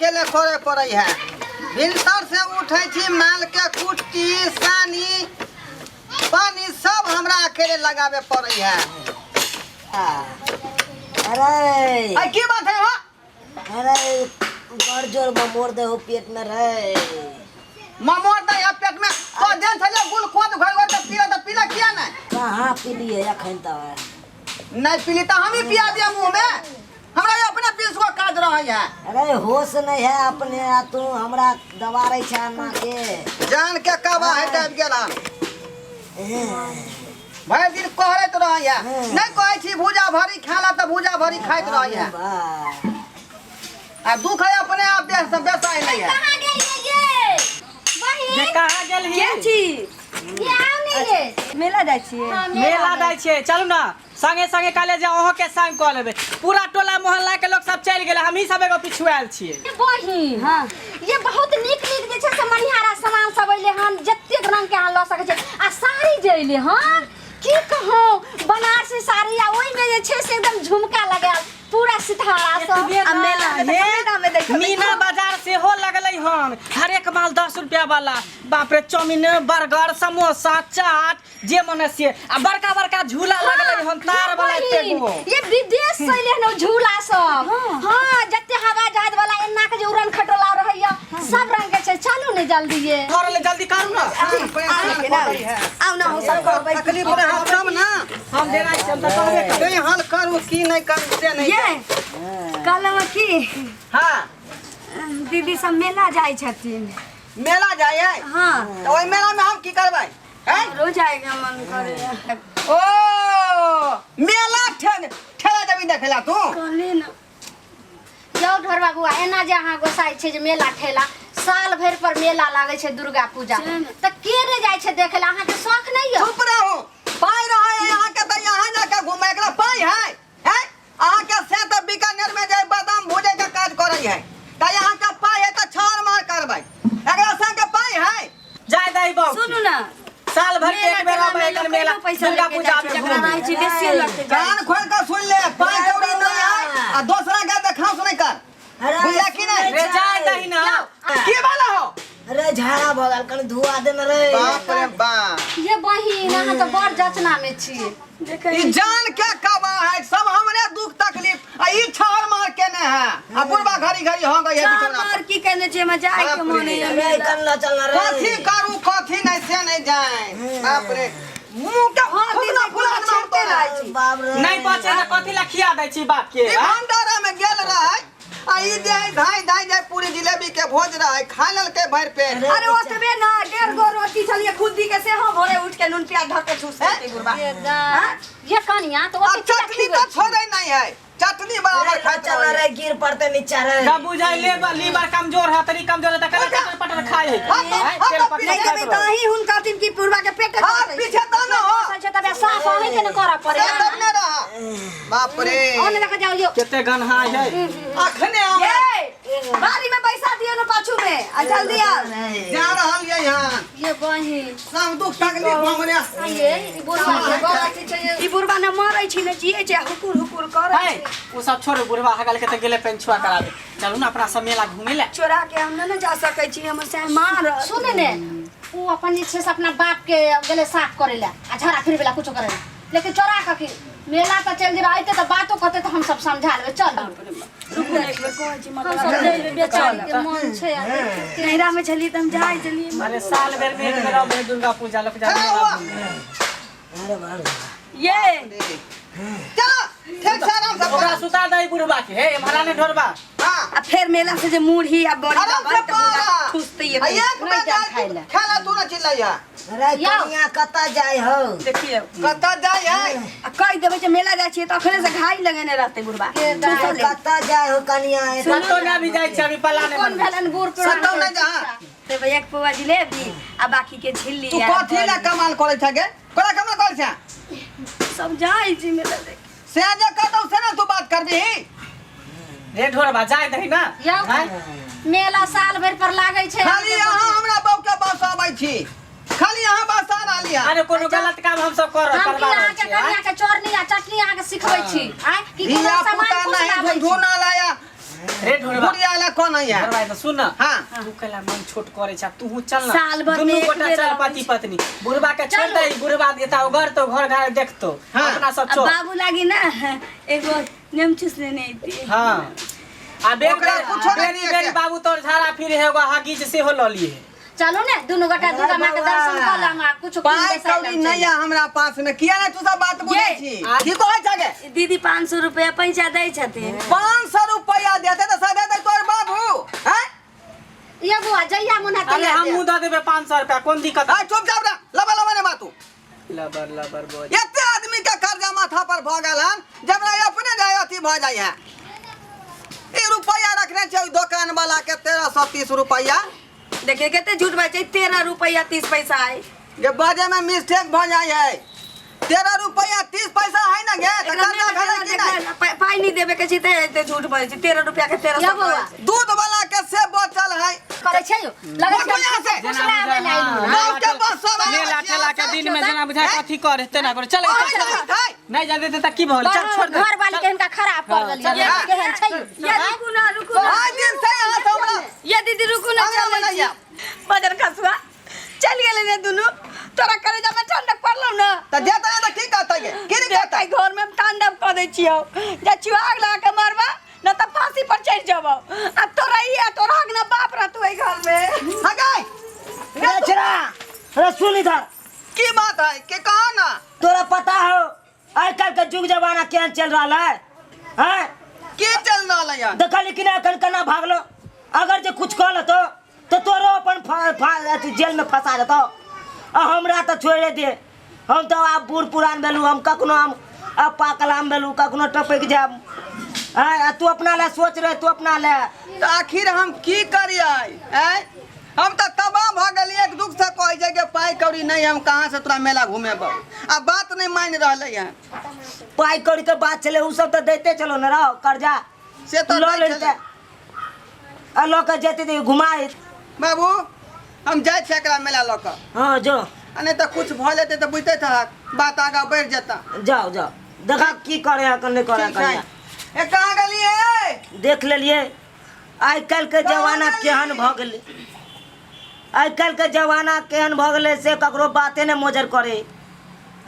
अकेले करे पड़ै है। भिनसर से उठै छी, माल के कुट्टी सानी पानी सब हमरा अकेले लगाबे पड़ै है। अरे आ की बात है हो? अरे बड़ जोर ममोर दे हो पेट में रे। ममोर दे है पेट में तो देन छले ग्लूकोज घोर घोर के पियो त पीला किया नहीं? कहाँ पीलिए अखन तक? नहीं पीली तो हम ही पिया दिया मुंह में। हमरा ये अपने पीस को काज रहे है। अरे होश नहीं है अपने, आ तू हमरा दबारै छै अन्ना के। जान के कबा है आबि गेल हन। भरि दिन कहैत रहै है, नहीं कहै छी भूजा भरी खाला तऽ भूजा भरी खाइत रहै है। वाह। आ दुख है अपने आप देह से बेसाय नहीं है। कहाँ गेलियै ये बहिन? जे कहाँ गेलही? के छी? ये आउ ने ये। मेला जाइ छियै? हाँ, मेला जाइ छियै, चलू ने संगे संगे। कहले जे अहों के संग कऽ लेबै। पूरा टोला मोहल्ला के लोग सब चलि गेलै, हमही सब एगो पिछुआयल छियै। ये बहिन, हाँ। ये बहुत नीक नीक जे छै से मनिहारा सामान सब अइले हन, जतेक रंग के अहाँ लऽ सकै छी। आ साड़ी जे अइले हन, की कहूँ, बनारसी साड़ी आ ओहिमे जे छै से एकदम झुमका लगायल पूरा सितारा सब। एतबे आ मेला में तऽ हे, कमे दामे दै छलै। मीना बाजार सेहो लगलै हन, हरेक माल 10 रुपया वाला। बाप रे, चाउमीन, बर्गर, समोसा, चाट, जे मन है से। आ बड़का बड़का झूला लगलै हन, तार वाला एते बहिन, गो। ये विदेश से अइले हन ओ झूला सब। हाँ, जते हवा जहाज वाला एना के जे उड़न खटोला रहैया, सब रंग के छै। चलू ने जल्दी ये। थोड़ा ले जल्दी करू ना। आउ ना हो सब करबै। तकलीफ रहा तब ना। हम देना छी, हम तऽ कहबे करबै। कहीं हल करू की नहीं करू से नहीं। ये कहलहुँ की, हाँ। दीदी सब मेला जाइ छथिन। मेला जाए है? हाँ। तऽ ओहि मेला में हम की करबै हैं? रोज जाएके मन करे। ओ मेला ठेल ठेला जबी देखेला तू? कहली ना। यौ ढोरबा बुआ, एना जे अहाँ गोसाइ छै जे मेला ठेला, साल भरि पर मेला लागै छै दुर्गा पूजा, तऽ के ने जाइ छै देखै लए? अहाँके शौख नहि यऽ? चुप रहू। पाइ रहै है अहाँके तऽ यहाँ जाके घूमे, एकरा पाइ है हैं? अहाँके से तऽ बीकानेर में जाय बादाम भूजे के काज करै है, तऽ अहाँके पाइ है तऽ छाड़ मार करबै। एकरा संगे पाइ है? जाय दही बाबू। सुनू ना। साल भर के एक बेर आबै एकर मेला पैसा दुर्गा लेके पूजा जाइ में छै, जकरा घूमे। रहै छै बेसी लगतै जाइ। कान खोल के सुन ले, पाइ कौड़ी नहीं है आ दोसरा के देखाउस नहीं कर। अरे बुझला कि नहीं? रे जाय दही ना। की वाला हो? अरे झाड़ा भऽ गेल, कनि धुआ दे ने रे। बाप रे बाप। ये बहिन, अहाँ तऽ बड़ जचना में छी। ई जान के कबा है, सब हमरे दुख तकलीफ आ ई छाड़ मार केने है आ बुढ़बा घड़ी घड़ी हो गई है बिछौना मार पर। की कहने छियै, हमरा जाइके मन है। अरे कन ल चल ना रे। कथी करू कथी नहीं से नहीं जाए। बाप रे, मुंह के हर दिन फुकना फुला देलहुँ छेड़ते तोरा। रहै छी। बाप रे। नहीं बचे तऽ कथी ला खिया दै छी बाप के? ई भंडारा में गेल रहे आ ई जे है धाई धाई जे पूरी जिलेबी के भोज रहे, खा लेलकै भरि पेट। अरे ओतबे ना, डेढ़ गो रोटी छलिए खुद्दी के, सेहो भोरे उठ के नून प्याज धऽ के ठूस लेतै बुढ़बा। ये कनिया तऽ आ ओते किया चटनी खिबै तऽ छी? छोड़ै नहीं है, चटनी बराबर अरे ल खाइत चल ना रहे। रे, गिर पड़ते नीचा रे। जब बुझाइ लेबर लीवर कमजोर है, तरी कमजोर है तऽ कना चटर पटर खाइ है। हाँ तो- आँय, हाँ तेल तो पटर नहि खाइत देबै रहै। तऽ अहीं हुनका दिन की बुढ़बा के पेट हाँ पीछे तो न हो। छै तबे साफ अहीं के ने करऽ पड़े। से तब ने रहा। बाप रे। ओने लऽ कऽ जाउ लियौ। कते गन्हा है। अखने हम ये बारी में बैसा दियो न पाछू में आ जल्दी आओ। जा रहल ये यहाँ। ये बहिन, सब दुख तकलीफ हमरे। आ ये ई बुढ़बा के बड़ अथी छै ये। ई बुढ़बा न मरै छी न जियै छै, हुकुर हुकुर करै है छै। ओ सब छोड़ू, बुढ़वा हगल के तऽ गेलै पेंछुआ कराबे। चलू ने अपना सब मेला घूमे ले। चोरा के हम न जा सकै छी, हमर साय मारत। सुने ने, उ अपन जे छै से अपना बाप के गेलै साफ करै लए आ झाड़ा फिरबै लए कुछो करै लए, लेकिन चोरा कऽ की मेला तऽ चलि जेबै, अयतै तऽ बातो कहतै तऽ हमसब समझा लेबै। चलू। रुकू ने, एक बेर कहै छी। हमसब जेबै, बेचारी के मन छै आ देखियौ। नैहरा में छलियै तऽ हम जाइ छलियै। अरे साल भर में एक बेर आबै दुर्गा पूजा, लोक जाइ मेला घूमे। अरे बाप रे। ये चलो ठीक से आराम से। ओकरा सुता दही बुढ़वा के। हे एम्हरा ने ढोरबा। हाँ। आ फेर मेला से जे मुरही आ बड़ी आराम से लाबै तऽ बुढ़बा पारा। ठुसतै। आ एक नहि बेर जायब जाय खाय लए। खेला तू न चिल्लैया। अरे यौ। कनिया कतऽ जाइ हौ? देखियौ। कतऽ जाइ है? आ कहि देबै जे मेला जाइ छियै तऽ अखने से घाई लगेने रहतै बुढ़बा। के दाइ। ठुसल है। कतऽ जाइ हो कनिया? कतौ ने अभी जाइ छै, अभी पला नहि कोन बनबै। भेलनि बूढ़ पुरान? सतौ नहि जा। तऽ एक पौआ जिलेबी आ बाकी के झिल्ली तू आ कथी बड़ी। लए कमाल करै छै गे? कोना कमाल करै छै? सब जाइ छी मेला देखे। से जे कहतौ से ने तू बात करबिही। रे ढोरबा, जाय दही ना। यौ। आँय? मेला साल भरि पर लागै छै। खाली अहाँ हमरा बहू के बस अबै छी, खाली अहाँ बस आ रहली हँ। अरे कोनो गलत काम हम सब कर हम की करवा रहल अहाँके छियै, आँय? कनिया के चोरनी आ चटनी अहाँके सिखबै छी? आँय, कि कोनो धिया सामान पुता कुछ नहीं लाबै छी? झुनझुना लाया। रे ढोरबा बुढ़िया ला कोन है ढोरबा तो सुन ना हाँ। तू कैला मन छोट करे छा तू चल ना साल भर में दुनू एक गोटा बेर चल आबै पति पत्नी बुढ़बा के छोड़ चलू। दे बुढ़बा देता घर तो घर घर देखतो हाँ। अपना सब आ चल बाबू लागी ना एगो नेमचूस लेने अइती हाँ आ बेर ओकरा बेर कुछो नहि बेरी दिए बेरी के। बाबू तोर झाड़ा फिर हेगो हगीज सेहो लऽ लिए चलू ने दुनू गोटा दुर्गा माँ के दर्शन कऽ लेम आ कुछ पाइ कौड़ी नहीं है हमरा पास में किया नहीं तू सब बात बुझै ये। छी की कहै छगे दीदी 500 रुपया पैसा दै छथिन 500 रुपया देते तऽ सदे दे तोर बाबू हैं ये बुआ जहिया मन हेतै अरे हमहूँ दऽ देबै 500 रुपया कोन दिक्कत आ चुपचाप रह लबा लबा ने बातू लबर लबर बोल एते आदमी के कर्जा माथा पर भऽ गेल हन जबरा अपने जाय अथी भऽ जाइ है ई रुपया रखने छै ओहि दोकान वाला के 1330 रुपया देखिए कते झूठ बाजै 13 रुपया 30 पैसा है जे बजे में मिस्टेक भऽ जाइ है 13 रुपया 30 पैसा है ना गे तऽ एकरा कर्जा नहि भेलै कि देखना, नहि पाइ नहि देबे के छै तऽ एते झूठ बाजै छै 13 रुपया के 13 यौ बौआ। दूध वाला के से बचल है करै छै यौ लगै उठो यहाँ से। छै फुसला आबै लए आइलु हन। गाँव के बस सब आयल मेला छी, ठेला के सब दिन में जेना बुझाय हैं? कथी करे तेना करे चल ओहि चल, नहीं छै। नहीं जाते तऽ की भऽ गेल चल छोड़ दे घर वाली के हिनका खराब कर हाँ, देलियै चल। केहन छै यौ ये रुकू ना रुकू ना आइ दिन से यहाँ से हमरा ये दीदी रुकू ना हमरा चलै छी बनाइया। बजर खसुआ चल गेलै ने दुनू तोरा कलेजा में ठंडक पड़लौ ना तऽ जेतै तऽ की कहतै गे की नहि कहतै देख घर में हम तांडव कऽ दै छियौ जा छियौ आग लगा के मारबा न तऽ फांसी पर चढ़ जबौ आ तोरा ई आ तोरा अगना बाप रहतौ एहि घर में हगाय रे छेरा रे सुन इधर की बात है के कहो ना तोरा पता हो आइ काल्हि के युग जमाना केहन चल रहा है हैं की चल रहल है देखली कि नहीं अखन केना भागलो अगर जे कुछ कह लेतो तो तोरो अपन अथी जेल में फंसा देतो आ हमरा तो छोड़े दे हम तो आब बूढ़ पुरान भेलू हम कखनो हम आब पाकल आम भेलू कखनो टपकि जायब आँय आ तू अपना लए सोच रहे तू अपना लए तऽ आखिर हम की करियै आँय हम तऽ तबाह भऽ गेलियै एक दुख से कहै छै कि पाइ कौड़ी नहि हम कहाँ से तोरा मेला घुमेबौ आ बात नहि मानि रहलै हँ पाइ कौड़ी के बात छलै ओ सब तऽ दैते छलो ने रहो कर्जा से तऽ लऽ दै लेते छलै। आ लऽ कऽ जेतै तऽ घुमा बाबू हम जाइ छियै एकरा मेला लऽ कऽ हँ जो आ नहि तऽ कुछ भऽ जेतै तऽ बुझिते छहक बात आगाँ बढ़ि जेता जाओ जाओ देखा की करे है नहि करे ठीक छै ए कहाँ गेलियै देख लेलियै आइ काल्हिके जमाना केहन भऽ गेलै आइ काल्हिके जमाना केहन भऽ गेलै से ककरो बाते नहि मोजर करे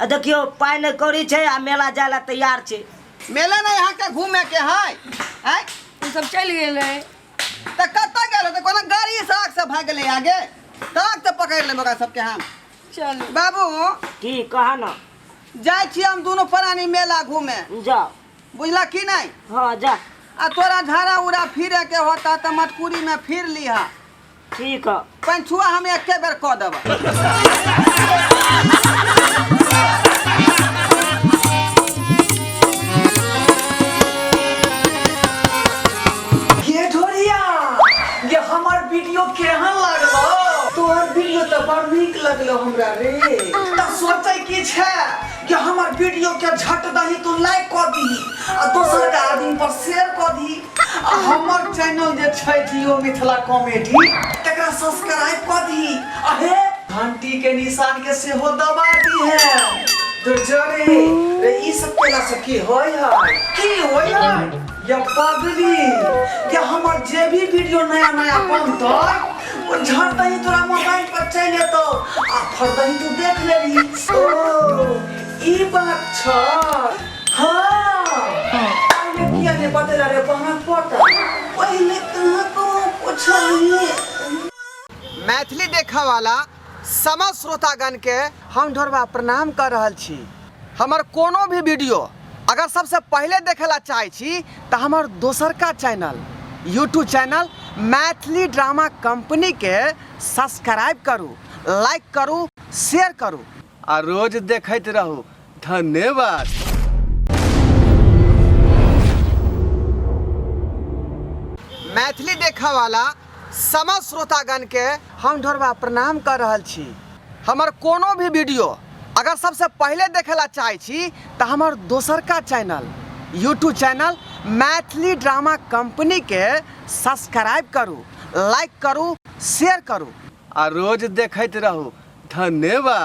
आ देखियौ पाइ नहि कौड़ी छै आ मेला जाय लए तैयार छै मेला नहि अहाँके घूमे के है आँय ओ सब चलि गेलै तऽ कतऽ गेल होतै कोनो गाड़ी सड़क से भागि गेलै आगे सड़क से पकड़ि लेबै ओकरा सबके हम चलू बाबू की कह न जाइ छी हम दुनू प्राणी मेला घूमे जाओ बुझला की नहि हाँ जा आ तोरा झाड़ा उड़ा फिरे के होता तऽ मटकुरी में फिर लिहा ठीक है पंछुआ हम एके बेर कऽ देब ये ढोरिया ये हमर वीडियो केहन लागलो तोहर वीडियो तऽ बड़ नीक लगलो हमरा रे तऽ सोचै की छै कि हमर वीडियो के झट दही तू लाइक कऽ दीही आ दोसर के आदमी पर शेयर कऽ दीही आ हमर चैनल जे छै जियो मिथिला कॉमेडी तकरा सब्सक्राइब कऽ दीही आ हे घंटी के निशान के सेहो दबा दीहे दुर्जरे रे ई सब केला से की होय है की होय है या पगली या हमर जे भी वीडियो नया नया बनतै ओ झट दही तोरा मोबाइल पर चलि एतौ आ फट दही तू देख लेबही ओ ई बात छ हाँ पहिले किया ने बतेला रे बहन पता पहिले कहाँ कहाँ पुछलही मैथिली देखऽ वाला समस्त श्रोतागण के हम ढोरबा प्रणाम कर रहल छी हमर कोनो भी वीडियो अगर सबसे पहिले देखे ला चाहै छी तऽ हमर दोसरका channel YouTube channel Maithili drama company के सब्सक्राइब करू लाइक करू शेयर करू आ रोज देखैत रहू धन्यवाद मैथिली देखऽ वाला समस्त श्रोतागण के हम ढोरबा प्रणाम कर रहल छी हमर कोनो भी वीडियो अगर सबसे पहिले देखे ला चाहै छी तऽ हमर दोसरका channel YouTube channel Maithili drama company के सब्सक्राइब करू लाइक करू शेयर करू आ रोज देखैत रहू धन्यवाद।